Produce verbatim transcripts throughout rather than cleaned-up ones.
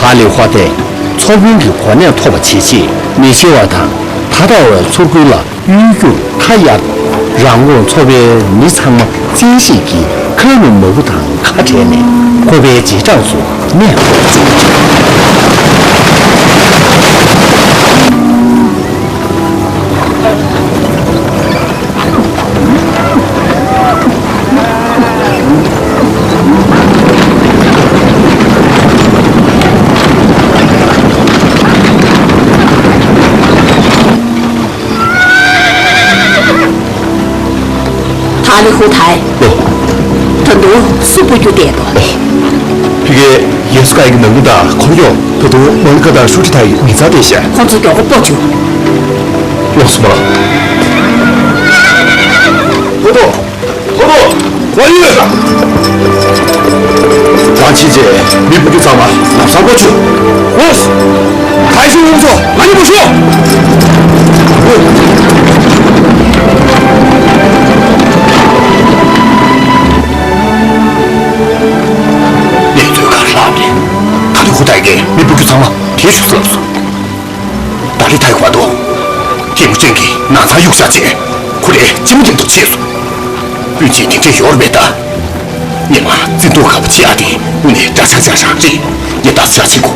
ཨ་ལི་ཧོ་ཏེ་ཚོ་དཔོན་གྱི་གོ་གནས་ཐོབ་པ་བྱེད་ཆེད་མི་བྱེ་བ་དང་ད་ལྟ་བའི་ཚོ་ཁུལ་ལ་གཡུལ་རྒྱུག་མཐའ་ཡས། རང་ཁོངས་ཚོ་པའི་མི་ཚང་མ་བཙན་ཤེད་ཀྱིས་ཁ་ལུ་མ་བུ་དང་ཁ་བྲལ་ནས་ཁོ་པའི་རྗེས་འབྲང་ཚོ་གནས་སྤོ་བྱུང་། ཐ་ལི་ཧུ་ཐའི། ལོ། ད་དུང་སུ་སྤོ་རྒྱུ་བསྡད་དོ། ཕ་གིའི་ཡེ་སུ་ཀའི་གི་ནང་མི་དང་འཁོར་གཡོག་ད་དུང་མ་ལི་ཀ་དང་ཧྲུ་ཁྲི་ཐའི་མི་ཚང་བསྡད་ཤག་ཁོང་ཚོ་མགྱོགས་པོ་སྤོ་བྱུང་། ལོགས་སུ་སྤོ་ལ། ཧོ་ཏོ། ཧོ་ཏོ། ཝ་ཡུ། རང་ཕྱིན་ཆད་མི་སྤོ་རྒྱུ་ཚང་མ་ལམ་སང་སྤོ་བྱུང་། ལོས། ག་ཤི་ཝུང་ཚོ་ང་གཉིས་པོ་ཤོག་གནས་ཚུལ་ག་རེ་ལབ་རེད། ད་ལི་ཧུ་ཐའི་གིས་མི་སྤོ་རྒྱུ་ཚང་མ་དེ་ཞུ་ཟེར་ལབ་སོང་། ད་ལི་ཐའི་གོ་བ་དོ། སྐྱེས་མོ་ཅན་གྱི་ནང་ཚང་གཡུག་བཞག་བྱས་ཁོ་རའི་སྤྱི་མོ་སྟེང་དུ་ཕྱིན་སོང་། སྤུན་མཆེད་དེ་འདྲས་ཡོད་རེད་པས་ད། ཉི་མ་བརྩི་མཐོང་ཁ་པོ་བྱེད་ཡ་དེ་དངོས་གནས་འདྲ་ཆགས་ཆགས་རང་རེད། ངས་ད་ཚོད་ཅིག་གོ།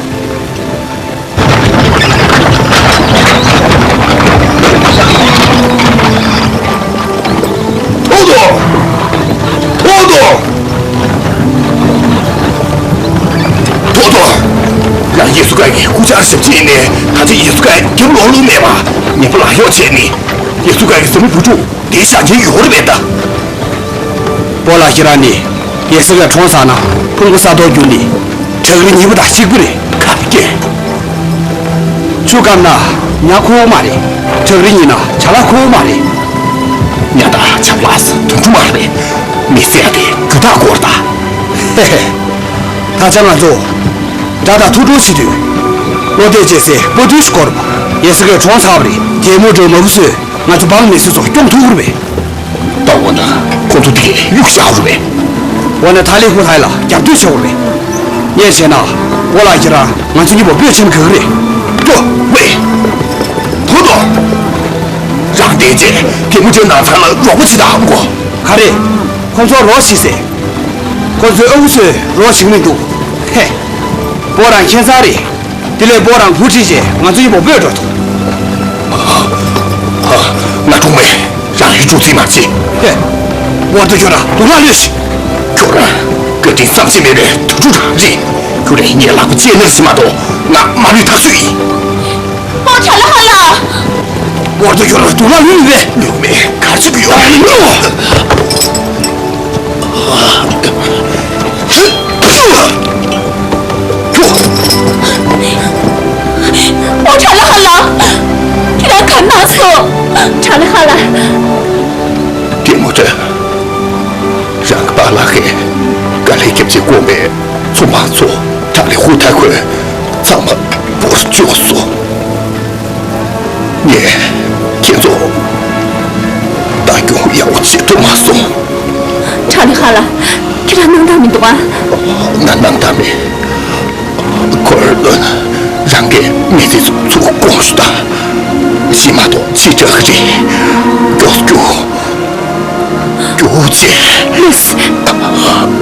ཐོག་ཐོག་ཐོག་ཐོག་ཐོག་ཐོག་ཡང་ཡེ་སུ་ཀའི་སྐུ་བཅར་ཞབས་ཕྱི་ནས་ད་ཆ་ཡེ་སུ་ཀའི་རྒྱབ་ལོག་ལུགས་མེད་པ་ཉེ་པོ་ལ་གཡོག་བྱས་ནས་ཡེ་སུ་ཀའི་བཟའ་མི་བུ་ཕྲུག་དེ་ཤ་ཆེན་ཡོད་རེད་པས་ད། སྤོ་ལགས་ཁྱེད་རང་ནི་ཡེ་སུ་ཀའི་གྲོངས་ཚར་ན་ཕུང་པོ་ས་ཐོག་བསྒྱུར་ནས་བྲག་རི་ཉིལ་པོ་དང་གཅིག་པ་རེད། ག་རེ་སྐད། ཆུ་སྐམ་ན་ཉ་ཁུ་བོ་མ་རེད། བྲག་རི་ཉིལ་ན་བྱ་ལ་ཁུ་བོ་མ་རེད། ཉ་དང་བྱ་ལ་ས་དུད་འགྲོ་མ་རེད། མི་ཟེར་ཡ་དེ་རྒྱུ་དག་སྐོར་ད། ཧེ་ཧེ། ད་ཆ་ང་ཚོ་དགྲ་དང་ཐུག་འཕྲད་བྱེད་དུས་བློ་གཏད་བྱེད་སའི་སྤོ་དུས་སྐོར་ཡེ་སུ་ཀའི་གྲོངས་ཚར་བ་རེད། རྒྱལ་མོ་འགྲོ་མ་བུ་ཚོས་ང་ཚོ་འབངས་མི་སེར་ཚོ་སྐྱོང་ཐུབ་ཀྱི་རེད་པས། ད་འོ་ན་ཁོང་ཚོ་དེ་གས་གཡུག་བཞག་རུ་བས། འོ་ན་ཐ་ལི་ཧུ་ཐའི་ལ་རྒྱབ་གཏོད་བྱེད་དགོས་རེད། ངས་བྱས་ན་འོ་ལགས་ཁྱེད་རང་ང་ཚོ་གཉིས་པོ་སྤོས་ཆེན་ག་གི་རེད། ཏོ་ཝེ། ཐོ་ཏོ། རང་བསྟན་ཅེས་གད་མོ་ཅན་ནང་ཚང་ལ་རོགས་པ་བྱེད་དང་གོ། ག་རེ། ཁོང་ཚོར་རོགས་བྱེད་ཟེར། ཁོང་ཚོའི་ཨ་ཁུ་ཚོས་རོགས་བྱེད་ཀྱི་མི་འདུག་ཧེ། སྤོ་རང་ཁྱད་མཚར་རེད། དེ་ལས་སྤོ་རང་བུ་ཁྲིད་བྱས་ང་ཚོ་གཉིས་པོ་སྤོས་འགྲོ་ཐུབ། ང་གྲོངས་མེད། རང་ཡུལ་འཇུག་རྩིས་མ་བྱེད། ཧེ། ཝར་དུ་ཁྱོད་རང་དུག་ལ་ལུས་ཤིག་ཁྱོད་རང་བཀའ་དྲིན་བསམ་ཤེས་མེད་པའི་དུད་འགྲོ་རང་རེད། ཁྱོད་རང་ངའི་ལག་པ་བཅད་ནར་ཞིག་མ་གཏོགས་ང་མ་ལུས་ཐག་ཆོད་ཡིན། ཨོ་ཁྲ་ལ་ཧ་ལ། ཝར་དུ་ཁྱོད་རང་དུག་ལ་ལུས་མེད། ལུས་མེད་གར་ཆུ་གི་ཡོད། ཨོ་ཁྲ་ལ་ཧ་ལ། ཁྱེད་རང་ག་ནང་སོང་། ཁྲ་ལ་ཧ་ལ། གད་མོ་ཅན། རང་གི་པཱ་ལགས་ཀྱིས་དཀའ་ལས་བརྒྱབ་ཅིང་བསྐོངས་པའི་ཚོང་པ་ཚོ་ཁྲ་ལི་ཧུ་ཐའི་ཁོས་ཚང་མ་སྤོར་བཅུག་སོང་། ངས་ཁྱེད་ཚོ་ལྟ་སྐྱོང་ཡག་པོ་བྱེད་ཐུབ་མ་སོང་། ཁྲ་ལི་ཧ་ལ། ཁྱེད་རང་སྣང་དག་མི་འདུག་ཨ། ང་སྣང་དག་མེད། ཁོར་རང་གི་མི་ཚེ་ཚུར་དགོངས་ཞུ་དང་། ཤི་མ་གཏོགས་ཅི་དྲག་གི་རེད། མགྱོགས་རྒྱུགས། རྒྱུགས་བྱེད། ལུས།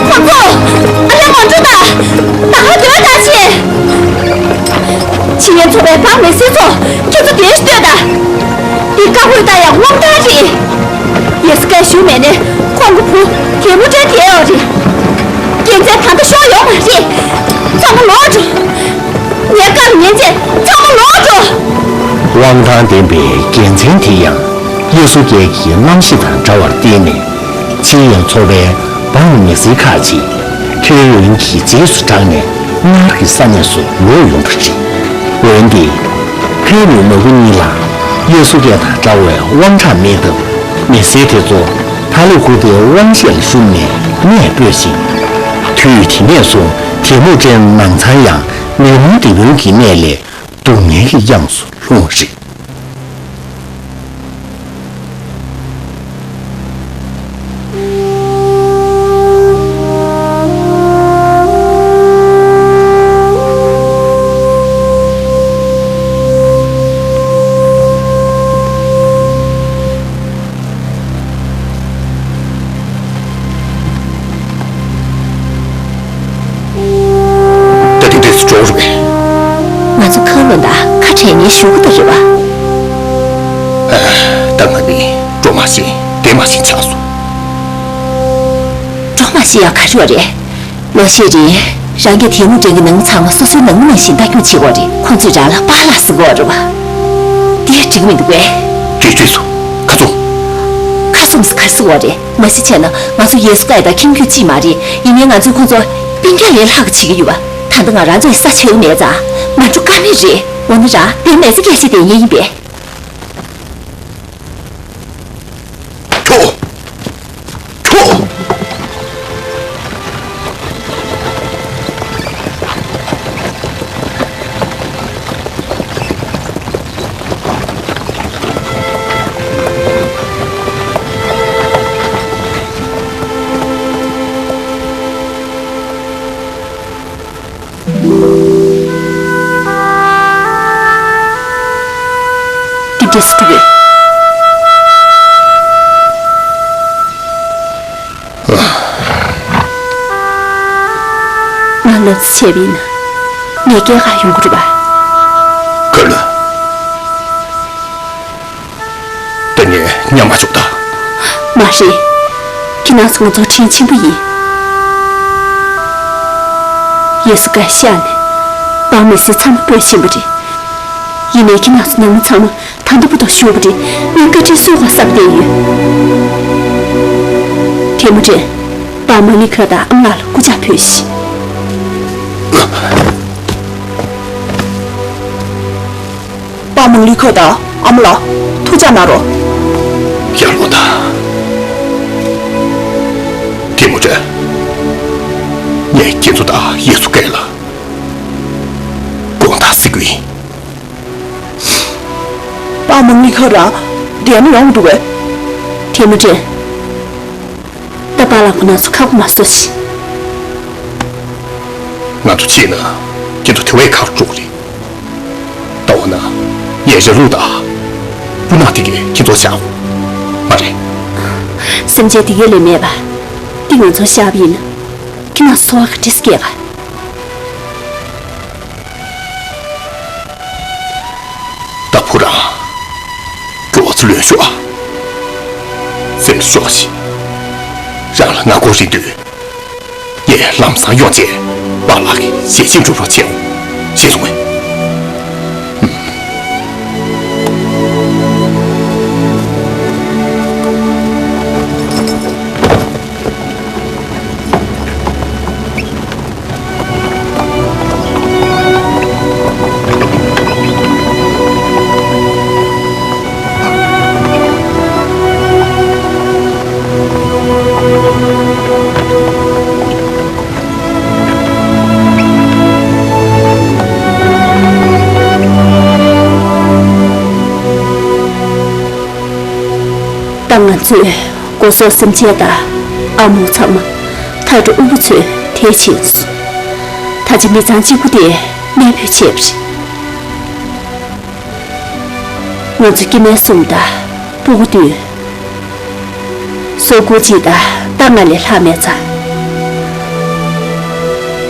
ཁོ་ཚོ། ཨ་ལས་མ་འགྲོ་ད། ད་ཧ་དེ་བ་ད་བྱེད། ཕྱི་ཡན་ཚོ་བའི་འབངས་མི་སེར་ཚོ་ཁྱེད་ཚོ་དེར་ལྟོས་ད། འདི་བཀའ་བཀོད་ད་ཡང་དབང་ཐང་རེད། ཡེ་སུ་ཀའི་ཞུ་མེད་ནས་ཁོང་གི་བུ་གད་མོ་ཅན་དེ་ཡོད་རེད། རྒྱལ་མཚན་ད་ལྟ་ཤོར་ཡོང་མ་རེད། ཚང་མ་ལོག་འགྲོ། ངའི་བཀའ་ལ་ཉན་བྱས་ཚང་མ་ལོག་འགྲོ། དབང་ཐང་ལྡན་པའི་རྒྱལ་མཚན་དེ་ཡང་ཡེ་སུ་ཀའི་གི་རྣམ་ཤེས་དང་འདྲ་བར་བརྟེན་ནས་ཕྱི་ཡན་ཚོ་བའི་འབངས་མི་སེར་ཁག་ཅིག་ཐོའི་ཡོན་གྱི་རྗེས་སུ་འབྲངས་ནས་སྔར་གྱི་ས་གནས་སུ་ལོག་ཡོང་བ་རེད། འོན་ཏེ། ཁ་ ངའི་ནུ་མ་བུ་གཉིས་ལ་དབྱི་སུ་ཀེ་དང་འདྲ་བའི་དབང་གྲགས་མེད་སྟབས། མི་སེར་དེ་ཚོ་ཐ་ལི་ཧུ་ཏའི་དབང་ཤེད་ལ་ཞུམ་ནས་གནས་སྤོས་ཤིང་། དུས་དེ་ནས་བཟུང་ཐེ་མུ་ཅིན་ནང་ཚང་ཡང་ནད་མུག་འདི་བོན་གྱི་གནས་ལས་སྡུག་བསྔལ་གྱི་གཡང་སུ་ལྷུང་བ་རེད། ད་དེ་འདྲས་སུ་འགྲོ་རེད་པས། ང་ཚོ་ཁ་ལོ་ད་ཁ་བྲལ་ཉེན་ཞུ་གི་ད་རེད་བ། ཨ། ད་ང་ནི་འགྲོ་མ་ཤེས་བསྡད་མ་ཤེས་ཆགས་སོང་། འགྲོ་མ་ཤེས་ཡག་ག་རེ་བ་རེད། ལོ་ཤས་རིང་རང་གི་ཐེ་མུ་ཅན་གྱི་ནང་མི་ཚང་མ་སོ་སོའི་ནང་མི་ནང་བཞིན་ལྟ་སྐྱོང་བྱེད་དགོས་རེད། ཁོང་ཚོས་རང་ལ་པཱ་ལགས་ཟེར་གྱི་ཡོད་རེད་བ། དེ་འགྲིག་མི་འདུག་པས། འགྲིག་འགྲིག་སོང་། ཁ་ཚུམས། ཁ་ཚུམས་ཟེར་ག་རེ་ཟེར་གྱི་ཡོད་རེད། མ་གཞི་བྱས་ན་ང་ཚོ་ཡེ་སུ་ཀའི་དང་ཁྱིམ་རྒྱུད་གཅིག་མ་རེད། ཡིན་ནའི་ང་ཚོས་ཁོང་ཚོ་སྤུན་ཀྱག་ལས་ལྷག་གི་བྱེད་ཀྱི་ཡོད་པ། ད་ལྟ་ང་རང་ཚོའི་ས་ཆ་ཡོད་མེད་ཙང་མ་འགྲོ་ཀ་མེད་རེད། འོ་ན་རང་དེ་མི་ཚེ་སྐྱེལ་བྱེད་བསྡད་མཁན་ཡིན་པས། ཁྱོ། ཁྱོ། འདི་འདྲས་སུ་འགྲོ་བས། ང་ལབ་ཙེ་བྱས་པ་ཡིན་ན་ངས་སྐྱེལ་ག་ཡོང་གི་རེད་པ། ཁ་ལོ། ད་ངས་ཉམས་མ་བཅུག་ད། མ་རེད། ཁྱེད་རང་ཚོ་ང་ཚོ་དྲིན་ཆེན་པོ་ཡིན། ཡེ་སུ་ཀའི་ཤག་ནས་འབངས་མི་སེར་ཚང་མ་སྤོས་ཕྱིན་པ་རེད། ཡིན་ནའི་ཁྱེད་རང་ཚོ་ནང་མི་ཚང་མ་ད་ལྟ་བར་དུ་བཞུགས་པ་རེད། ངས་བཀའ་དྲིན་གསོ་དགོས་བསམ་བསྡད་ཡོད། ཐེ་མུ་ཅིན། འབངས་མང་ལི་ཁ་དང་ཨ་མ་ལགས་ལ་སྐུ་ཕྱག་ཕུལ་ཞིག། པ་མང་ལི་ཁོ་དང་ཨ་མ་ལགས་ཐུགས་ཅག་གནང་རོགས། ཡར་ལོངས་དང་། ཐེ་མུ་ཅིན། ངས་ཁྱེད་ཚོ་དང་ཡེ་སུ་ཀའི་ལ་དགོངས་དག་ཞུ་གི་ཡིན། པ་མང་ལི་ཁོ་རང་བསྡད་ན་ཡོང་འདུག་གས། ཐེ་མུ་ཅིན། ད་པཱ་ལགས་ཁོ་ན་ཚོ་ཁ་སྒོ་མ་བཟོ་ཞིག། ང་ཚོ་ཕྱིན་ན་ཁྱེད་ཚོ་དེ་བས་ཁག་དཀྲུག་རེད། ད་འོ་ན་ངས་ར་ལུག་དང་སྤུ་ནག་དེ་གས་ཁྱེད་ཚོ་བཞག་གོ། མ་རེད། སེམས་ཅན་དེ་གས་ལས་མེད་པ། འདི་ང་ཚོ་བཞག་པ་ཡིན་ན་ཁྱེད་རང་ཚོ་འཚོ་བ་ག་འདྲས་སྐྱེལ་ག། ད་བུ་རང་། མགྱོགས་ཙམ་ལོན་ཤོག་ཨ། སེམས་ཤོག་ཤིག། རང་ལ་ང་དགོས་རེད་འདོད། ངས་ལམ་སང་ཡོང་རྗེས་པཱ་ལགས་ཀྱི་ཞལ་ཆེམས་སྒྲུབ་རོགས་བྱེད། ཤེས་སོང་ངས། ད་ང་ཚོས་སྒོ་ཟོག་སེམས་ཅན་དང་ཨ་མོ་ཚང་མ་ཐག་འགྲོ་དབུལ་པོ་ཚོས་དེད་ཕྱིན་སོང་། ད་ཆ་མི་ཚང་གཅིག་པུ་དེ་གནས་སྤོས་བྱས་པ་རེད། ང་ཚོ་སྐྱེ་དམན་གསུམ་དང་སྤུ་གུ་བདུན། སྲོག་ཁུར་གཅིག་དང་རྟ་ལྔ་ལས་ལྷག་མེད་ཙང་།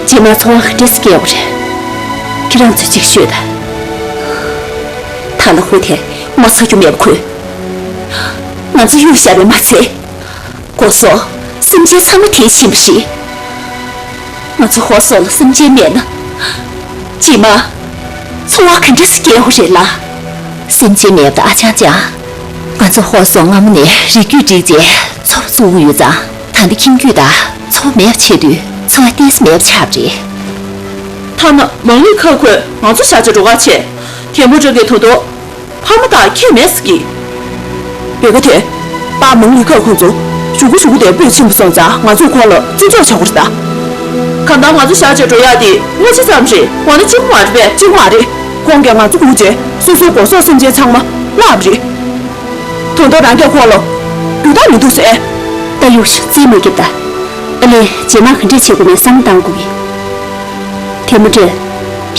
རྗེས་མ་འཚོ་བ་ག་འདྲས་སེ་སྐྱེལ་དགོས་རེད། ཁྱེད་རང་ཚོས་ཅིག་ཤོད་དང་། ཐ་ལ་ཧུ་དེ་ངོ་ཚ་རྒྱུ་མེད་པ་ཁོས། ང་ཚོ་གཡུག་བཞག་པས་མ་ཚད། སྒོ་ཟོག་སེམས་ཅན་ཚང་མ་དེད་ཕྱིན་པ་རེད། ང་ཚོ་ཧོ་སོ་ལ་སེམས་ཅན་མེད་ན། རྗེས་མ་འཚོ་བ་ག་འདྲ་སེ་སྐྱེལ་དགོས་རེད་ལ། སེམས་ཅན་མེད་པ་ཨ་ཅང་ཅང་། ང་ཚོ་ཧོ་སོ་སྔ་མོ་ནས་རིགས་རྒྱུད་འགྲིག་རྗེས་ཚོ་བཙུགས་ཡོད་ཙང་། ད་ལྟ་ཁྱིམ་རྒྱུད་དང་ཚོ་མེད་པ་བྱས་དུས་འཚོ་བ་གཏན་ནས་མེད་པ་ཆགས་པ་རེད། ད་ ཐ་ན་མང་ལི་ཁ་ཁོས་ང་ཚོ་བཞག་བྱས་འགྲོ་ག་བྱས། ཐེ་མུ་ཅིན་གྱིས་ད་དུང་ཕ་མ་དང་ཁྱད་མེད་ཟེར་གི། བེ་ག་དེ། པཱ་མང་ལི་ཁ་ཁོ་ཚོ་ཞུ་གུ་ཞུ་གུ་དེ་སྤུས་ཆེན་པོ་སོང་ཙང་ང་ཚོས་ཁོང་ལ་བརྩི་འཇོག་བྱ་དགོས་རེད་ད། གང་ལྟར་ང་ཚོ་བཞག་བྱས་འགྲོ་ཡག་དེ་དངོས་གཞི་ཙམ་རེད། འོ་ན་གཅིག་པུ་མ་རེད་པས། གཅིག་པུ་མ་རེད། ཁོང་གིས་ང་ཚོ་སྒུག་བྱས་སོ་སོའི་སྒོ་ཟོག་སེམས་ཅན་ཚང་མ་བརླགས་པ་རེད། ད་དུང་རང་གིས་ཁོང་ལ་རྒྱུ་དག་མི་འདུག་ཟེར། ད་ཡོ་ཤི་རྩིས་མི་སྐྱིད་ད། ཨ་ལས་རྗེས་མ་ག་འདྲས་བྱེད་དགོས་མེད་བསམ་བློ་བཏང་དགོས་ཀྱི། ཐེ་མུ་ཅིན།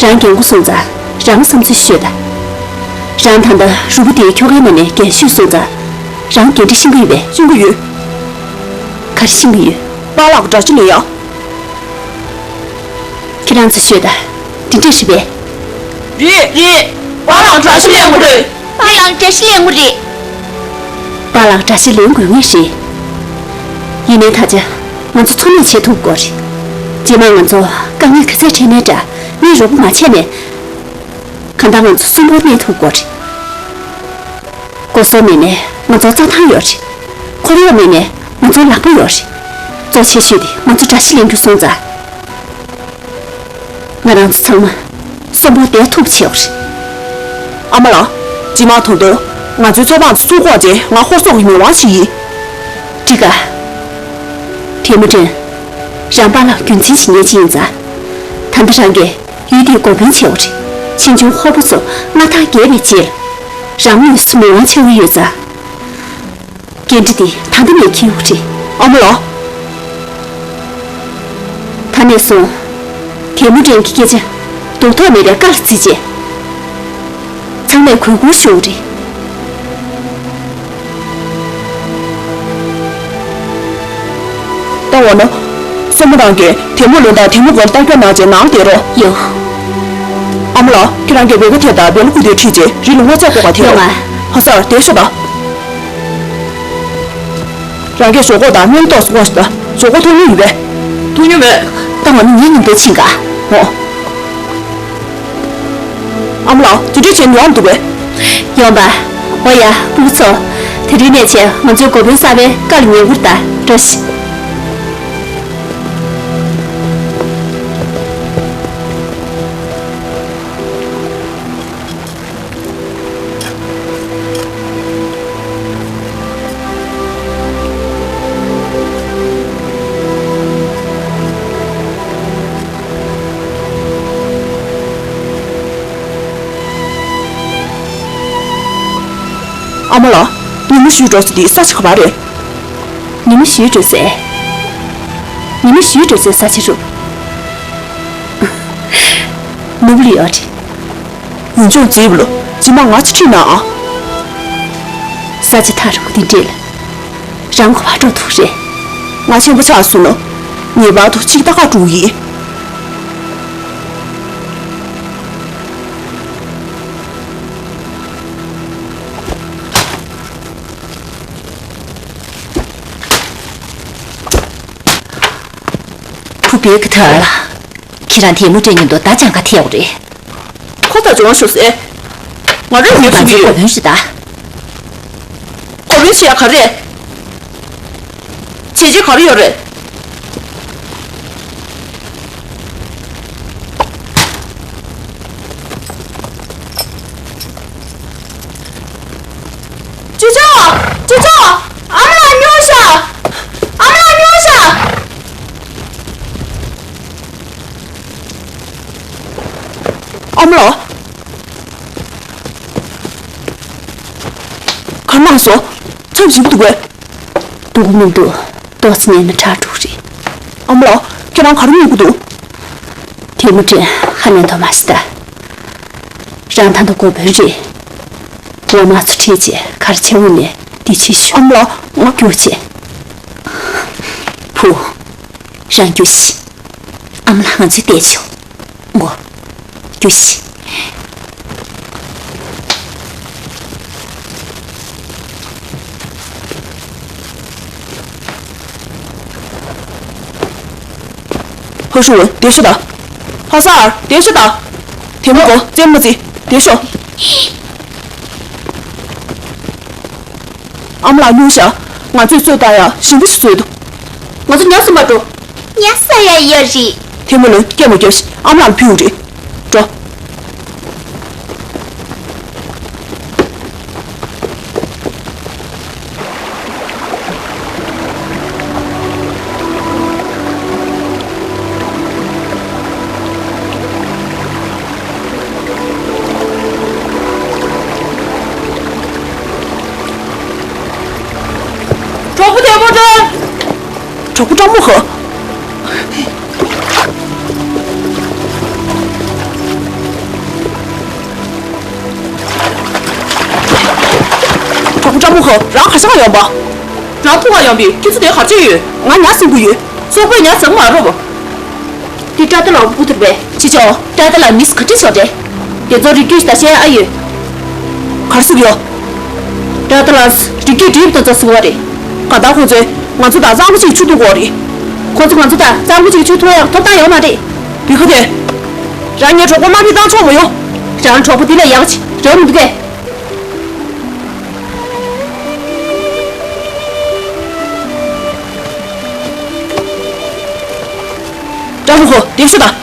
རང་རྒན་གོག་སོང་ཙང་རང་བསམ་ཚུལ་ཤོད་ད། རང་ད་ལྟ་རུ་བུ་དེའི་ཁྱོ་གའི་ནང་ནས་རྒན་ཤོས་སོང་ཙང་རང་འགན་འཁྲི་ཤེས་ཀྱི་ཡོད་པས། ཤེས་ཀྱི་ཡོད། ག་རེ་ཤེས་ཀྱི་ཡོད། པཱ་ལགས་དགྲ་ཤ་ལེན་ཡག་ཁྱེད་རང་ཚོས་ཤོད་ད། འདི་འདྲས་རེད་པས། རེད་རེད། པཱ་ལགས་དགྲ་ཤ་ལེན་དགོས་རེད། པཱ་ལགས་དགྲ་ཤ་ལེན་དགོས་རེད། པཱ་ལགས་དགྲ་ཤ་ལེན་དགོས་ངེས་རེད། ཡིན་ནའི་ད་ཆ་ང་ཚོ་འཚོ་གནས་བྱེད་ཐུབ་དགོས་རེད། རྗེས་མ་ང་ཚོ་དཀའ་ངལ་ག་ཚད་འཕྲད་ནའི་འདྲ། ངས་རོགས་པ་མ་བྱས་ནས། གང་ལྟར་ང་ཚོ་གསོན་པོར་གནས་ཐུབ་དགོས་རེད། སྒོ་ཟོག་མེད་ནའི་ང་ཚོར་རྩྭ་ཐང་ཡོད་རེད། འཁོར་གཡོག་མེད་ནའི་ང་ཚོར་ལག་པ་ཡོད་རེད། གཙོ་ཆེ་ཤོས་དེ་ང་ཚོ་དགྲ་ཤ་ལེན་རྒྱུ་སོང་ཙང་། ང་རང་ཚོ་ཚང་མ་གསོན་པོར་བསྡད་ཐུབ་བྱེད་དགོས་རེད། ཨ་མ་ལགས། རྗེས་མ་ད་དུང་ང་ཚོའི་ཚོ་པ་ཚོ་ཚུར་བསྐོར་རྗེས་ང་ཧོར་སོག་གི་མི་དབང་ཞིག་ཡིན། འགྲིག་ག་ཐེ་མུ་ཅིན། རང་པཱ་ལགས་རྒྱུན་འཛིན་བྱེད་མཁན་ཅིག་ཡིན་ཙང་། ད་ལྟ་རང་གིས་ཡུལ་འདིའི་འགོ་དཔོན་བྱེད་དགོས་རེད། ཕྱིས་འབྱུང་ཧོར་པ་ཚོ་མངའ་ཐང་རྒྱས་པའི་རྗེས་ལ། རང་དངོས་སུ་མི་དབང་ཆགས་ཀྱི་ཡོད་ཙང་། འགན་འཁྲི་འདི་ད་ལྟ་ནས་འཁྱེར་ཡོང་གི་རེད། ཨ་མ་ལགས། ད་ནས་བཟུང་། ཐེ་མུ་ཅིན་གྱི་སྐད་ཆ་རྡོག་ཐོག་མེད་པའི་བཀའ་ལ་བརྩི་བྱས། ཚང་མས་གུས་བཀུར་ཞུ་དགོས་རེད། ད་འོ་ན། སྲས་མོ་རང་གིས་ཐེ་མུ་ལོན་དང་ཐེ་མུ་གོན་ལྟ་སྐྱོང་གནང་བྱས་ནང་བསྡད་རོགས། ཡོ། ཨ་མ་ལགས། ཁྱེད་རང་གིས་བེ་ག་ཐེ་དང་བེ་ལ་ཀུ་དེ་ཁྲིད་བྱས་རི་ལ་སྔོ་ཚལ་བཀོག་པར་ཐད་རོགས། ཡོང་ང་། ཧ་སར་དེ་ཤོད་དང་། རང་གིས་ཞོག་ཁོག་དང་སྨན་ཏོག་སོགས་ཞིག་དང་ཞོག་ཁོག་འཐུང་མྱོང་ཡོད་པས། འཐུང་མྱོང་མེད། ད་ང་ནི་ངའི་ཉིན་དེ་ཕྱིན་ག་འོ། ཨ་མ་ལགས། དེ་འདྲས་བྱས་ནས་ཡོང་འདུག་པས། ཡོང་པ། འོ་ཡ། སྤུ་གུ་ཚོ། དེ་རིང་ནས་བྱས་ང་ཚོའི་འགོ་དཔོན་གསར་པའི་བཀའ་ལ་ཉན་དགོས་རེད་ད། འགྲོ་ཤིག་ཨ་མ་ལགས། ཉི་མ་བཞུད་འགྲོ་ས་དེ་ས་ཆ་ག་པར་རེད། ཉི་མ་བཞུད་འགྲོ་སའི། ཉི་མ་བཞུད་འགྲོ་སའི་ས་ཆ་རུ། ནུབ་ལ་ཡོད་རེད། ཡུལ་ལྗོངས་མཛེས་པོ་ལ་རྗེས་མ་ང་ཅིག་ཁྲིད་ན་ཨ། ས་ཆ་ཐག་རིང་པོ་འདི་འདྲས་ལ། རང་ག་པར་འགྲོ་ཐུབ་རེད། ང་ཆེན་པོ་ཆགས་སོང་ན། ངེས་པར་དུ་ཅིག་ལྟ་ག་འགྲོ་གི་ཡིན། བུ་བེ་ག་ཐར་ལགས། ཁྱེད་རང་ཐེ་མུ་ཅིན་མཉམ་དུ་ད་ཅང་ག་ཐེ་ཡོང་རེད། ཁོ་ད་སྦྱོང་བ་ཤོག་ཟེར། ང་རང་ཡོད་ང་ཚོའི་འགྲོ་གི་ཡོད། འགོ་དཔོན་རེད་ད། འགོ་དཔོན་ཞེས་ག་རེད། བྱས་རྗེས་ག་རེ་ཡོད་རེད། ཅོ་ཅོ། ཅོ་ཅོ། ཨ་མ་ལགས་སྨྱོ་ཤག་ཨ་མ་ལགས་སྨྱོ་ཤག་ཨ་མ་ལགས། གར་མ་སོང་། མཚམས་བཞི་པོ་འདུག་གས། སྡུག་གི་མི་འདུག་ཏོག་ཙམ་ཉལ་ན་དྲག་འགྲོ་གི་རེད། ཨ་མ་ལགས། ཁྱེད་རང་ག་རེ་སྨྱོ་གི་འདུག་ཐེ་མུ་ཅིན་ཧ་ལས་མདོག་མ་བྱེད་ད། རང་ད་ལྟ་འགོ་དཔོན་རེད། འོ་མ་ཚོ་ཁྲིད་བྱས་གར་ཆེ་བོ་ནས་འདི་ཕྱི་ཞུ། ཨ་མ་ལགས། ང་རྒྱུགས་བྱས། བུ། རང་རྒྱུགས་ཤིག་ཨ་མ་ལགས་ང་ཚོའི་བལྟས་ཆོག་མགོ། རྒྱུགས་ཤིག་ཧོ་ཧྲུའུ། བདེ་ཤོག་དང་། ཧ་སར། བདེ་ཤོག་དང་། དེ་མོ་གོ་རྩེད་མོ་རྩེ། བདེ་ཤོག་ཨ་མ་ལགས་སྨྱོ་ཤག་ང་ཚོས་གསོས་བཏང་ཡག་ཞིམ་པོ་ཞིག་བཟོས་འདུག་ང་ཚོ་ཉལ་ས་མ་འགྲོ། ཉལ་ས་ཡ་ཡོད་རེད། ཐལ་མོ་ལོན་སྐད་མ་རྒྱབ་ཤིག་ཨ་མ་ལགས་ལ་ཕུལ་ཡོང་རེད། འགྲོ། གྲོགས་པོ་དེ་མོ་འདྲ། གྲོགས་པོ་སྤྲང་མོ་ཧ། གྲོགས་པོ་སྤྲང་མོ་ཧ། རང་ག་ས་ག་ཡོང་པ། རང་ཐུག་ག་ཡོང་པའི་ཁྱེད་ཚོ་དེ་ག་རེ་བྱེད་ཡོད། ང་ཉ་ཟིན་གི་ཡོད། སོག་པོས་ཉ་ཟིན་མ་རོབ། འདི་ཏྲ་ཏ་ལ་འུ་ཐུར་བས། ཅི་ཅོ། ཏྲ་ཏ་ལ་མིས་ག་ཏི་ཤོག་ཏེ། དེ་ཚོ་རིགས་རྒྱུད་ད་ཤེས་ཨ་ཡོད། གར་སུག་ཡོད། ཏྲ་ཏ་ལ་རིགས་རྒྱུད་འདྲིས་པ་དང་ཚོ་སུ་བ་རེད། ག་ད་ཁོང་ཚོས་ང་ཚོ་ད་གཙང་པོ་ཅིག་ཆུ་འཐུང་དགོས་རེད། ཁོང་ཚོ་ང་ཚོ་ད་གཙང་པོ་ཅིག་ཆུ་འཐུང་ཡག་ཐོབ་ཐང་ཡོད་མ་རེད། བི་ཁ་དེ། རང་ཉིད་གྲོགས་པོ་དམའ་འབེབས་བཏང་ཆོག་མོ་ཡོང་། རང་གྲོགས་པོ་འདི་ལས་ཡག་ཅིག་རག་མི་འདུག་གས། སྤྲང་པོ་ཧོ། དེབ་ཤོག་དང་།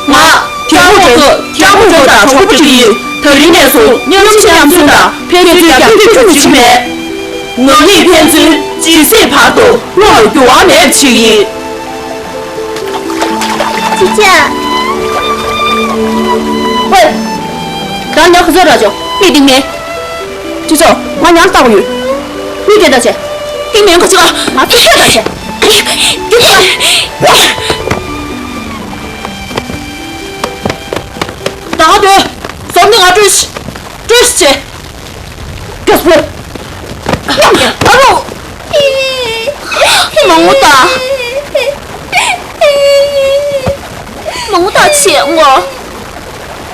ང་། ཐེ་བོ་ཏེ། ཐེ་བོ་ཏེ་དང་གྲོགས་པོ་ཅིག་ཡིན། ད་རིང་ནས་བཟུང་མཉམ་ཞུགས་མཉམ་ཚུན་དང་ཕན་ཚུན་རྒྱབ་སྐྱོར་ཁྱོན་ནས་བྱེད་ཀྱི་མེད། ང་གཉིས་ཕན་ཚུན་ཇི་སྲིད་བར་དུ་བློ་ལ་འགྱུར་བ་མེད་པ་ཞིག་ཡིན། ཅི་བྱ། ཝེ། རང་ཉག་ག་ཚོད་རག་ཅོ། མི་སྟིང་མེད། ཅི་ཅོ། ང་ཉག་ལྟ་བུ་ཡོད། མི་སྐད་ད་ཆེ། སྟིང་མེད་ག་ཅི་ག་ང་ཚོ་ཤོད་ད་ཆེ། ཅི་ཅོ། ད་ག་དོན། ཟོམ་ནི་ང་སྤྲོད་ཤི། སྤྲོད་ཤི་ཆེ། རྒྱ་སྤོ། ཨ་རོ། མང་པོ་ད། མང་པོ་ད་ཆེ་ངོ་།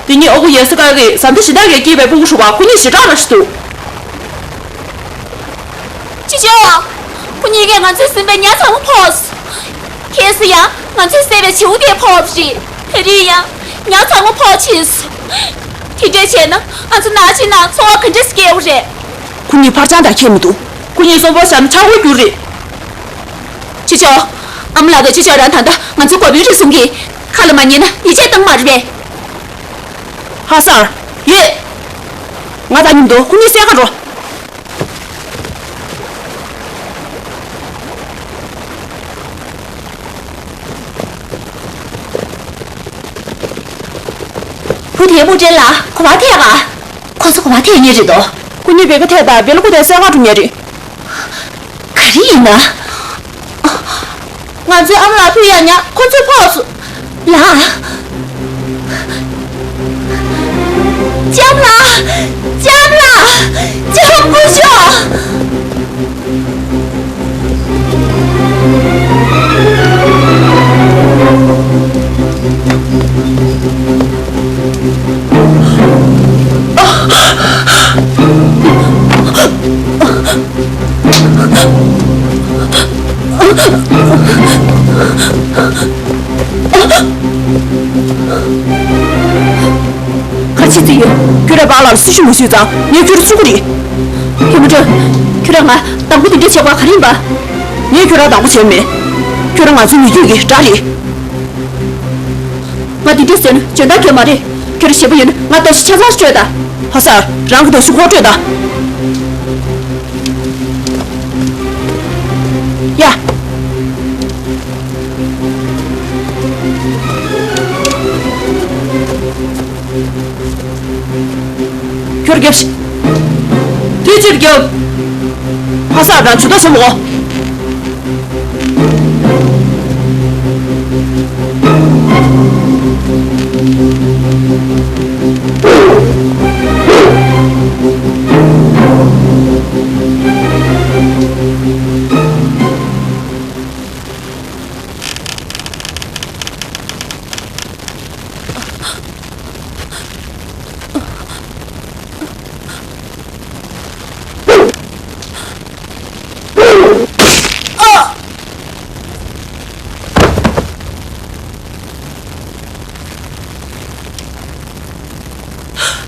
དེ་ཉིད་ཨོ་གུ་ཡེ་སི་ཀ་གི་ཟམ་ཐི་ཞི་བདག་གིས་སྐྱེས་པའི་སྤུ་གུ་ཧྲུག་པ་ཁོ་གཉིས་ཞེ་དྲག་ལ་ཤི་འདུག་ཅི་ཅོ། ཁོ་གཉིས་ཀས་ང་ཚོས་ཟིན་པའི་ཉ་ཚ་མོ་ཕོགས། ཁྱེད་སུ་ཡང་ང་ཚོས་བསད་པའི་བྱིའུ་དེ་ཕོགས་རེད། དེ་རིང་ཡང་ཉ་ཚ་མོ་ཕོགས་ཕྱིན་སོང་། དེ་འདྲས་བྱས་ན་ང་ཚོ་ནག་ཅིག་ནང་འཚོ་བ་ག་འདྲས་སྐྱེལ་བ་རེད། ཁོ་གཉིས་ཕར་འགྱངས་དང་ཁྱད་མི་འདུག་ཁོ་གཉིས་གསོན་པོ་བཞག་ན་ཆག་སྒོ་རྒྱུ་རེད། ཅི་ཅོ། ཨ་མ་ལགས་དང་ཅི་ཅོ་རང་ད་ལྟ་ང་ཚོའི་འགོ་དཔོན་རེད་གསུང་གི། ཁ་ལ་མ་ཉན་ན་ཡིད་ཆེས་བཏང་མ་རེད་པས། ཧ་སར། ཡོད། ང་དང་མཉམ་དུ་ཁོ་གཉིས་བསད་ག་འགྲོ། བུ་དེ་བུ་ཅན་ལ་གོ་བ་ཐེག་ག་ཁོ་ཚོ་གོ་བ་ཐེག་ཉེ་རེད་དོ། ཁོ་གཉིས་བེ་ག་ཐེག་དང་བེ་ལ་ཁོ་ཐེག་བསད་ག་འགྲོ་ཉེ་རེད། ག་རེ་ཡིན་ན། ང་ཚོའི་ཨ་མ་ལགས་ཕུད་ཡག་ཉ་ཁོ་ཚོས་ཕོགས་སོང་། ལགས། ལྕམ་ལགས། ལྕམ་ལགས། ལྕམ་སྐུ་ཞབས། ག་རེ་བྱེད་ཀྱི་ཡོད། ཁྱོད་རང་བག་ལ་སྲི་ཞུ་མ་ཞུས་ཙང་ངས་ཁྱོད་རང་ཚུགས་ཀྱི་རེད། ཁྱེད་མ་སྒྲོན། ཁྱོད་རང་ང་སྡང་པོ་དེ་འདྲ་བྱེད་དགོས་ག་རེ་ཡིན་པ། ངས་ཁྱོད་རང་སྡང་པོ་བྱས་མེད། ཁྱོད་རང་ང་ཚོའི་མི་རྒྱུད་ཀྱི་དགྲ་རེད། ང་འདི་འདྲ་ཟེར་ན་འཇོན་ཐང་ཁྱོད་མ་རེད། ཁྱོད་རང་ཞེད་པོ་ཡོད་ན་ང་རྡོ་ཞིག་ཆ་ཚང་སྤྲོད་དང་། ཕ་སར། རང་གི་རྡོ་ཞིག་ཁོ་སྤྲོད་དང་། ཡ། ཁྱོད་རྒྱབ་ཤིག་དུས་ཕྱིར་རྒྱབ། ཕ་སར་དང་ཇུས་གཏོགས་བྱེད་མོ།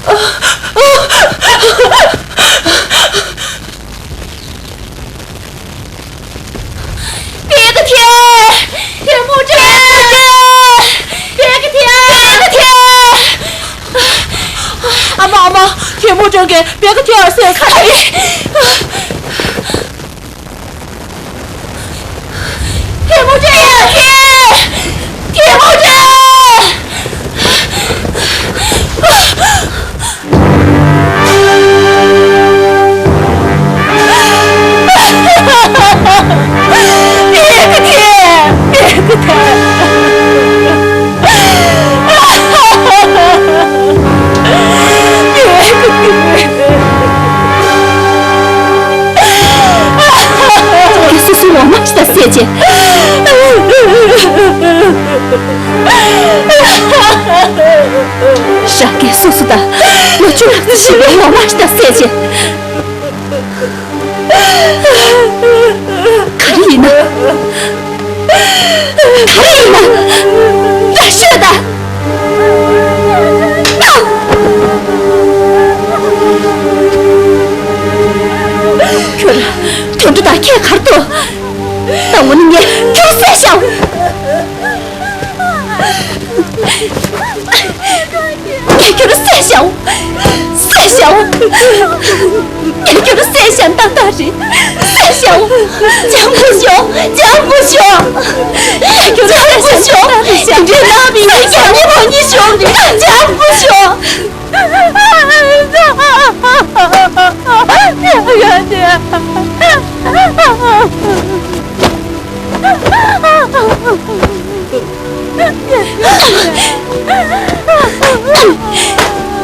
པད་ཀ་ཐེ། ཐེ་མུ་ཅན། པད་ཀ་ཐེ། པད་ཀ་ཐེ། ཨ་མ། ཨ་མ། ཐེ་མུ་ཅན་གྱིས་པད་ཀ་ཐེ་བར་བསད་ཁ་རེད། ཐེ་མུ་ཅན། ཐེ། ཐེ་མུ་ཅན། སོ་སོའི་འོ་མ་ཞིག་ད་བསད་བྱས། ཧྲ་གི་སོ་སོ་ད་ལོ་བཅུ་ལྷག་ཙམ་ཞིག་པའི་འོ་མ་ཞིག་ད་བསད་བྱས། ག་རེ་ཡིན་ན། ག་རེ་ཡིན་ན། ཡར་ཤོད་ད། ཁྱོད་ར་དོན་འགྲོ་དང་ཁྱད་གར་དོ། ད་འོ་ན་ངས་ཁྱོད་བསད་བཞག་ངས་ཁྱོད་ར་བསད་བཞག་བསད་བཞག་ངས་ཁྱོད་ར་བསད་བཞག་ཏག་ཏག་རེད། བསད་བཞག་འཇམ་པོ་ཤོག་འཇམ་པོ་ཤོག་ངས་ཁྱོད་ར་བསད་བཞག་ཏག་ཏག་རེད། བསད་བཞག་ངས་ཁྱོད་ར་བསད་བཞག་འཇམ་པོ་ཤོག་འཇམ་པོ་ཤོག་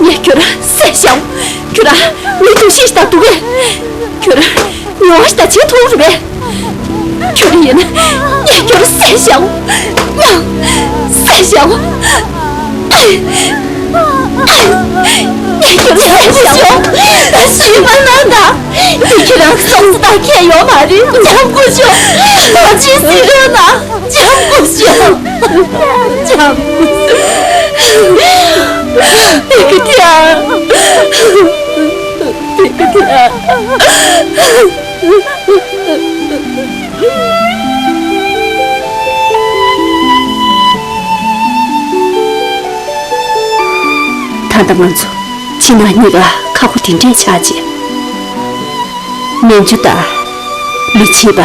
ངས་ཁྱོད་ར་བསད་བཞག་ཁྱོད་ར་མི་འདུག་ཤེས་ཤིག་དང་འདུག་གས། ཁྱོད་ར་མྱོང་བ་ཞིག་དང་བྱེད་ཐུབ་རེད་པས། ཁྱོད་ར་ཡིན་ན་ངས་ཁྱོད་ར་བསད་བཞག་བསད་བཞག་ངས་ཁྱོད་ར་བསད་བཞག་ད་ཤི་མ་ན་ད། འདི་ཁྱེད་རང་གི་སོང་ཙི་དང་ཁྱད་ཡོད་མ་རེད། འཇམ་པོ་ཤོག་ང་ཅི་ཟེར་རོགས་གནང་། འཇམ་པོ་ཤོག་འཇམ་པོ་ཤོག་དེ་གི་ཐེ། དེ་གི་ཐེ། ད་ལྟ་ང་ཚོ་ཕྱི་ནང་གཉིས་ཀ་ཁག་པོ་དེ་འདྲས་ཆགས་རྗེས། སྨན་བཅོས་དང་མི་བྱེད་པ།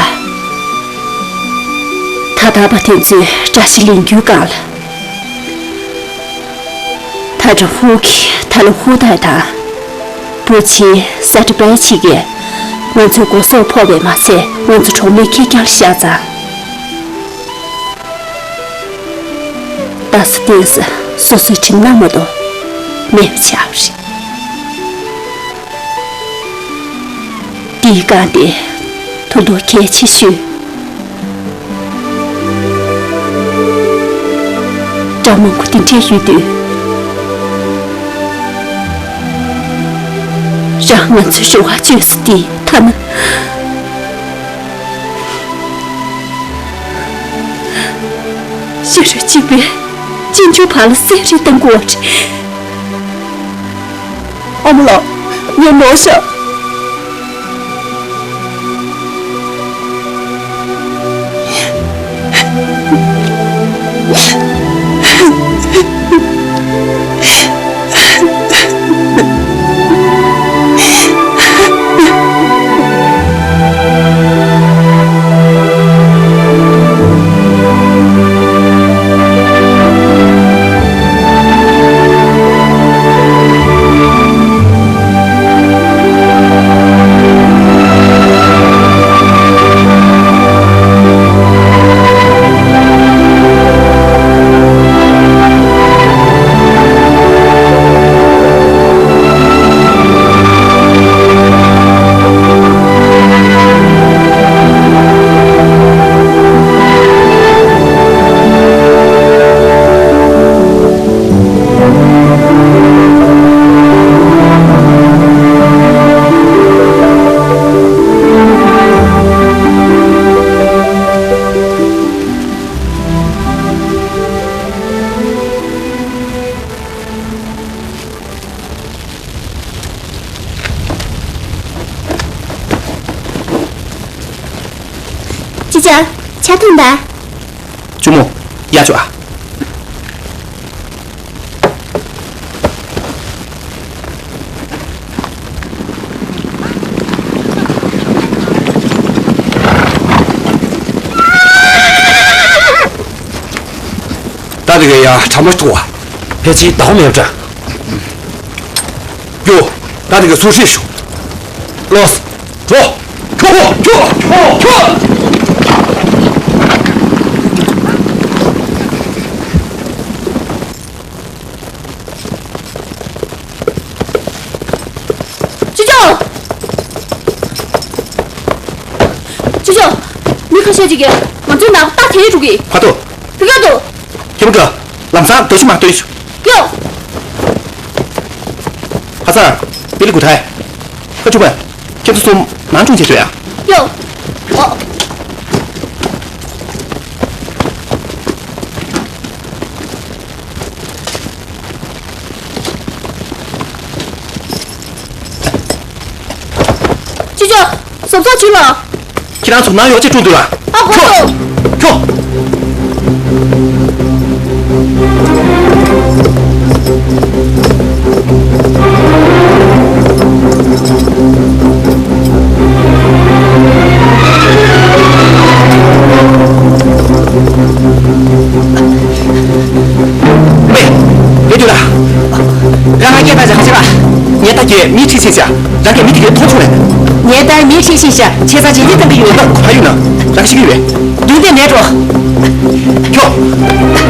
ད་ལྟ་བ་དེ་ཚོའི་བཀྲ་ཤིས་ལེགས་འགྱུར་སྒང་ལ། ད་ཀྲ་ཧུ་གི་ད་ལ་ཧུ་ཏའི་དང་། བུ་ཆེ་ས་ཏི་པའི་ཆི་གིས་ང་ཚོའི་སྒོ་ཟོག་ཕོག་པས་མ་ཚད། ང་ཚོ་གྲོགས་མོའི་ཁེར་རྐྱང་ལ་བཞག་ཙང་། ད་སུ་བསྟན་ས་སོ་སོའི་གྲིབ་ནག་མ་གཏོགས་མེད་པ་ཆགས་པ་རེད། འདིའི་སྒང་དེ་ཐུགས་དོགས་གལ་ཆེ་ཤོས། དགྲ་མང་པོ་འདི་འདྲས་ཡོད་དུས། རང་ང་ཚོའི་རེ་བ་བཅོལ་ས་འདི་ཐ་ན། ཤ་རུས་གཅིག་པའི་གཅེན་གཅུང་བར་ལ་བསད་རེས་གཏང་དགོས་པ་རེད། ཨ་མ་ལགས། ངས་ནོར་ཤག་ཆ་ཐུང་ད། གཅུང་མོ། ཡར་ཤོག་ཨ། ད་དེ་ག་ཡ་གྲ་མ་ཐུག་བ། ཕལ་ཆེར་ཟླ་བ་མེད་པ་འདྲ། ཡོ། ད་དེ་ག་སུ་ཧྲིག་ཤོག་ལོས། ཁྱོ། ཁྱོ། ཁྱོ། ཁྱོ། ཅོ་ཅོ། ཅོ་ཅོ། མི་ཁ་ཤས་ཅིག་གིས་ང་ཚོའི་ནང་རྟ་དེད་འགྲོ་གི། ཕ་ཏོ། དེ་ག་ཏོ། ཁྱེད་མོ་ཀ། ལམ་སང་རྡོ་ཞིག་མ་ལྟོས། ཡོ། ཕ་ཚང་། པི་ལི་གུ་ཐའི། ཁ་ཆུ་པ། ཁྱེད་ཚོ་གསུམ་ནང་སྲུང་བྱེད་ཤོག་ཡ། ཡོ། ཨོ། ཅི་ཅོ། བཟོ་ཚོགས་ཇུས་ལ། ཁྱེད་རང་ཚོ་ནང་ཡོག་ཅེས་སྤྲོ་འདུག་ལ། ཨ་ཧོ། ཁྱོ། ཁྱོ། ཝེ། ཡོད་དུས་ལ། རང་ང་སྐད་བཏང་བྱ་ཁ་ཆེ་ལ། ངས་ད་གྱེས་མི་ཁྲིད་ཕྱིན་བྱ། རང་གིས་མི་དེ་གའི་མཐོང་ཆུང་རེད། ངས་ད་མི་ཁྲིད་ཕྱིན་བྱ་བྱས་ཙང་ཇེ་ཉེ་བཏང་གི་ཡོད། ཁོ་ཕ་ཡུལ་ན་རང་ཤི་གི་ཡོད། མདུན་དེ་མེད་འགྲོ། ཁྱོ།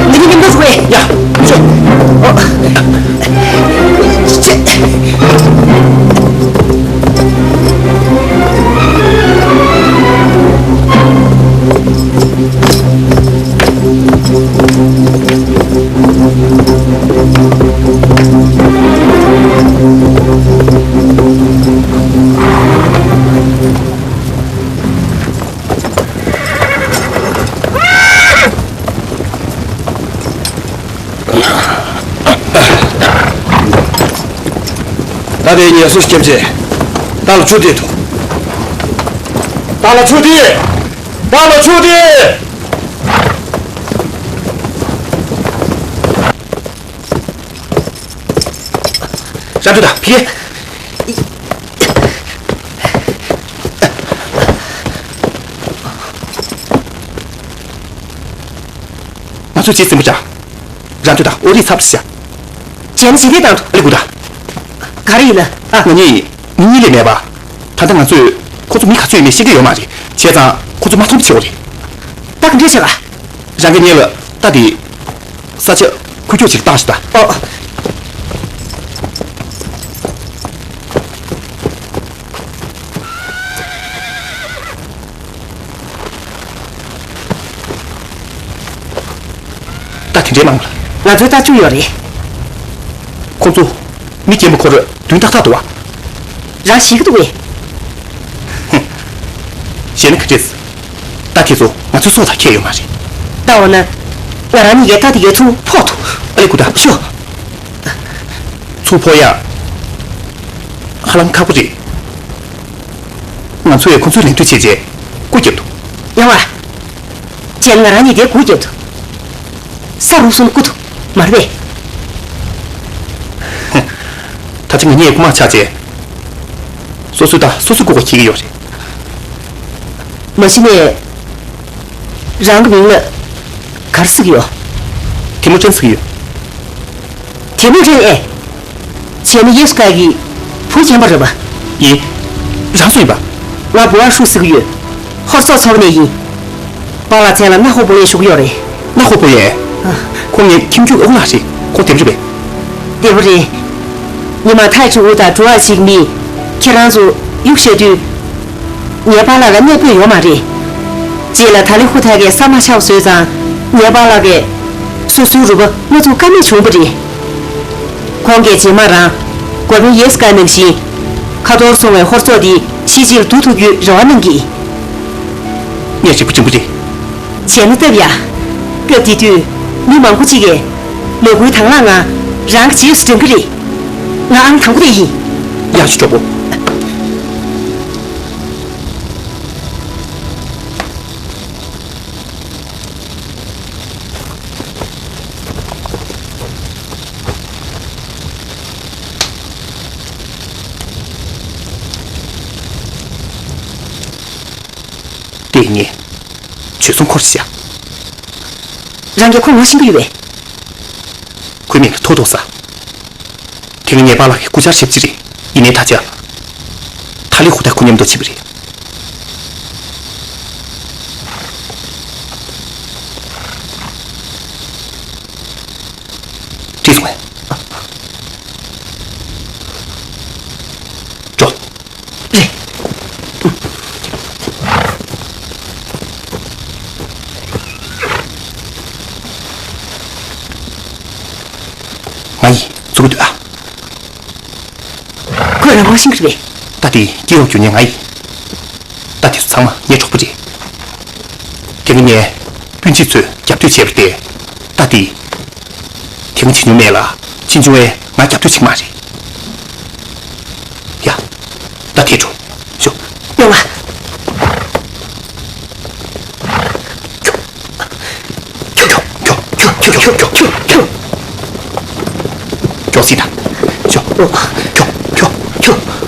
ང་གཉིས་མཉམ་དུ་འགྲོ་ཡ། ཤོག་ད་དེ་ངལ་གསོ་སྐྱབས་རྗེ། ད་ལ་ཆུ་དེ་ཐོ། ད་ལ་ཆུ་དེ། ད་ལ་ཆུ་དེ། ཤ་དུ་ད་ཕི། ང་ཚོས་ཅི་ཟིན་པོ་བྱ། རང་ཚོད་དང་ཨོ་རིག་ཚབ་ཏུ་བྱ། བྱས་ན་ཇི་ལྟར་བཏང་ཐུབ། ཨ་ལེ་གུ་ད། ག་རེ་ཡིན་ན། ཨ། ང་གཉིས་མི་གཉིས་ལས་མེད་པ། ད་ལྟ་ང་ཚོས་ཁོ་ཚོ་མི་ག་ཚོད་ཡོད་མེད་ཤེས་ཀྱི་ཡོད་མ་རེད། བྱས་ཙང་ཁོ་ཚོ་མ་མཐོང་བྱེད་འོ་རེད། ད་ག་འདྲས་བྱེད་ག། རང་གི་གཉེན་ལ་ད་དེ། ས་ཆ་ཁུག་ཀྱོག་ཅིག་བཏང་ཞིག་ད། ཨོ། ད་དེ་འདྲའི་མང་ལ། ང་ཚོའི་རྟ་བཅུ་ཡོད་རེད། ཁོ་ཚོ་མི་རྒན་པོ་ཁོ་ར་མདུན་ཏག་ཏག་འདུག་བ། རང་ཞིག་འདུག་བས། ཞེད་ན་ག་འདྲས། རྟ་དེ་ཚོ་ང་ཚོའི་སྲོག་དང་ཁྱད་ཡོད་མ་རེད། ད་འོ་ན། ང་རང་གཉིས་ཀྱི་རྟ་དེ་གའི་ཚུར་ཕོག་ཐུབ། ཨ་ལེ་གུ་ད་ཤོག་ཚུར་ཕོག་ཡ། ཧ་ལམ་ཁག་པོ་རེད། ང་ཚོ་ཡང་ཁོ་ཚོའི་ལེན་འདོད་བྱས་རྗེས་སྐུ་རྒྱབ་འདུག་ཡང་བ། བྱས་ན་ང་རང་གཉིས་དེ་སྒུག་རྒྱབ་འདུག་ས་རུབ་སོང་ན་སྐུ་ཐུག་མ་རེད་པས། ད་ཆ་ང་གཉིས་རྐུ་མ་ཆགས་རྗེས། སོ་སོའི་རྟ་སོ་སོས་རྐུ་དགོས་འཁེལ་གྱི་ཡོད་རེད། མ་གཞི་ནས། རང་གི་མིང་ལ་ག་རེ་ཟེར་གྱི་ཡོད། དེ་མོ་ཅན་ཟེར་གྱི་ཡོད། དེ་མོ་རེད་ཨེ། བྱས་ན་ཡེ་སུ་ཀ་གི་བུ་རྒན་པ་རེད་པ། ཡིན། རང་སུ་ཡིན་པ། ང་བུ་ཨ་ཧྲུའུ་ཟེར་གྱི་ཡོད། ཧོར་སོག་ཚོགས་ནས་ཡིན། པཱ་ལགས་མཚན་ལ་ནག་ཧོ་པོ་ཡན་ཞུ་གི་ཡོད་རེད། ནག་ཧོ་པོ་ཡན། ཨ། ཁོང་ངའི་ཁྱིམ་རྒྱུད་ཨོ་ལགས་རེད། ཁོང་བདེ་པོ་རེད་པས། བདེ་པོ་རེད། ཉི་མ་ཐའི་ཆུ་བོ་དང་གྲུ་བ་ཞིག་མི། ཁྱེད་རང་ཚོ་གཡུག་བཞག་དུས། ངའི་པཱ་ལགས་ལ་གནས་སྤོས་ཡོད་མ་རེད། རྗེས་ལ་ད་ལི་ཧུ་ཐ་གིས་ས་མ་ཆགས་བཟོས་ཙང་ངའི་པཱ་ལགས་ཀྱིས་སོ་སོའི་རུས་པ་མ་བཙུགས་ཀ་མེད་བྱུང་བ་རེད། ཁོང་གིས་རྗེས་མ་རང་འགོ་དཔོན་ཡེ་སུ་ཀ་ནང་བཞིན་ཁ་ཐོར་སོང་བའི་ཧོར་སོག་འདི་གཞིས་བྱེས་ལ་བསྡུ་ཐུབ་རྒྱུའི་རེ་བ་གནང་གི། ངས་བྱེད་པོ་བྱེད་པོ་རེད། བྱས་ན་སྟབས་ཡག་སྐབས་དེ་དུས་མི་མང་པོ་ཅིག་གིས་མ་བསྐུལ་དང་བླངས་ངང་རང་གི་རྗེས་སུ་འབྲང་གི་རེད། ང་ཨང་དང་པོ་དེ་ཡིན། ཡག་ཤོས་གྲོགས་པོ། དེ་ངས་བྱོལ་སོང་འཁོར་བཞག་རང་གིས་ཁོ་ངོ་ཤེས་ཀྱི་ཡོད་པས། ཁོའི་མིང་ལ་ཐོ་ཐོ་ཟེར། དེ་ངས་ངའི་པཱ་ལགས་ཀྱི་སྐུ་བཅར་ཞབས་ཕྱི་རེད། ཡིན་ནའི་ད་ཆ་ཐ་ལི་ཧུ་ཐ་ཁོ་མཉམ་དུ་ཕྱིན་པ་རེད། བྲིས་སོང་ངས། འགྲོ། རེད། ང་ཡིས་བཟོ་གི་འདུག་ཨ། ཁོས་རང་དབང་ཤེས་ཀྱི་རེད། ད་དེ་སྐྱེ་བོ་རྒྱུ་ཉེ་ང་ཡིན། ད་དེ་ཚོ་ཚང་མ་ངའི་གྲོགས་པོ་རེད། དེ་ག་ནས་སྤུན་མཆེད་ཚོས་རྒྱབ་གཏོད་བྱས་པ་རེད། ད་དེ། དེ་ག་བྱེད་མྱོང་མེད་ལ་ཕྱིན་བྱུང་བས་ང་རྒྱབ་གཏོད་བྱེད་ཀྱི་མ་རེད། ཡ། ད་དེ་འགྲོ། ཤོག་ཡོང་ང་། ཁྱོ། ཁྱོ། ཁྱོ། ཁྱོ། ཁྱོ། ཁྱོ། ཁྱོ། ཁྱོ། ཁྱོ། ཁྱོ། ཤོག་ཟིན་ད། ཤོག་ཁྱོ། ཁྱོ། ཁྱོ།